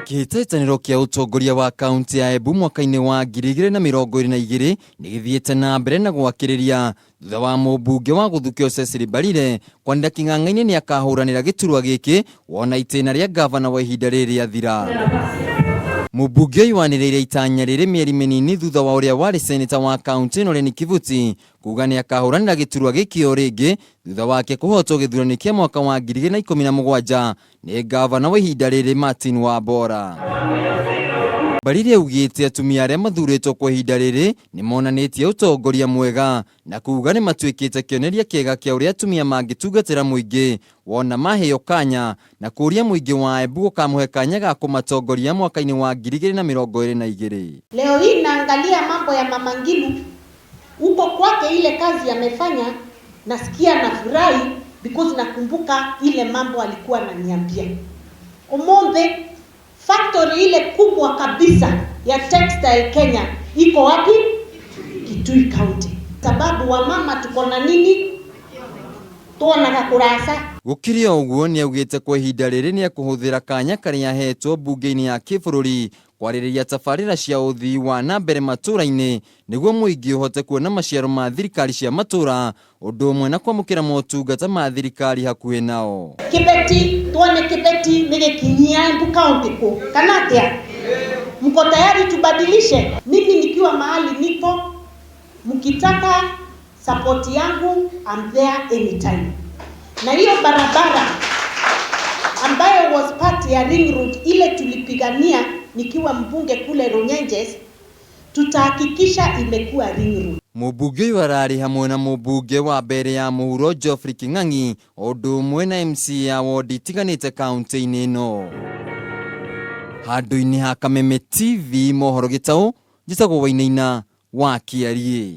Kĩhĩtahĩtanĩro kĩa ũtongoria wa kaunti ya Embu mwaka-inĩ wa 2022 nĩ gĩthiĩte na mbere na gwakĩrĩria thutha wa mũmbunge wa gũthukio Cecily Mbarire kwanĩrĩra kĩng'ang'a-inĩ nĩ akahũranĩra gĩturwa gĩkĩ wona itĩna rĩa ngavana wa ihinda rĩrĩ rĩathira. Mũmbunge ũyũ anĩrĩire itanya rĩrĩ mĩeri mĩnini thutha wa ũrĩa warĩ seneta wa kaunti ĩno Lenny Kivuti kuga nĩ akahũranĩra gĩturwa gĩkĩ o rĩngĩ thutha wake kũhotwo gĩthurano kĩa mwaka wa 2017 nĩ ngavana wa ihinda rĩrĩ Martin Wambora. Mbarire augĩte atumia arĩa mathurĩtwo kwa ihinda rĩrĩ nĩ monanĩtie ũtongoria mwega na kuga nĩ matuĩkĩte kĩonereria kĩega kĩa ũrĩa atumia mangĩtungatĩra mũingĩ wona maheo kanya na kũria mũingĩ wa Embu gũkamũhe kanya ga kũmatongoria mwaka-inĩ wa 2022. Leo hii naangalia mambo ya Mama Ngilu huko kwake, ile kazi amefanya, nasikia nafurahi because nakumbuka ile mambo alikuwa ananiambia. Umuthi factory ile kubwa kabisa ya textile Kenya iko wapi? Kitui County. Sababu wamama tuko na nini? Tuonaga kurasa. Gũkĩrĩ o ũguo nĩ augĩte kwa ihinda rĩrĩ nĩ ekũhũthĩra kanya karĩa ahetwo mbunge-inĩ ya kĩbũrũri kwarĩrĩria tabarĩra cia ũthii wa na mbere matũra-inĩ nĩguo mũingĩ ũhote kuona maciaro ma thirikari cia matũra ũndũ ũmwe na kwamũkĩra motungata ma thirikari hakuhĩ nao. Kibeti, tuone Kibeti nigikinyia Embu County ku kana atia? Mko tayari tubadilishe? Mimi nikiwa mahali nipo, mkitaka support yangu I'm there anytime. Na hiyo barabara ambayo was part ya ring road ile tulipigania nikiwa mbunge kule Runyenjes, tutahakikisha imekuwa ring road. Mũmbunge ũyũ ararĩ hamwe na mũmbunge wa mbere ya mũhuro Geoffrey King'ang'i o ũndũ ũmwe na MCA ya wodi itiganĩte kaunti-inĩ ĩno. Handũ-inĩ ha Kameme TV mohoro gĩtaũ, njĩtagwo Wainaina wa Kĩariĩ.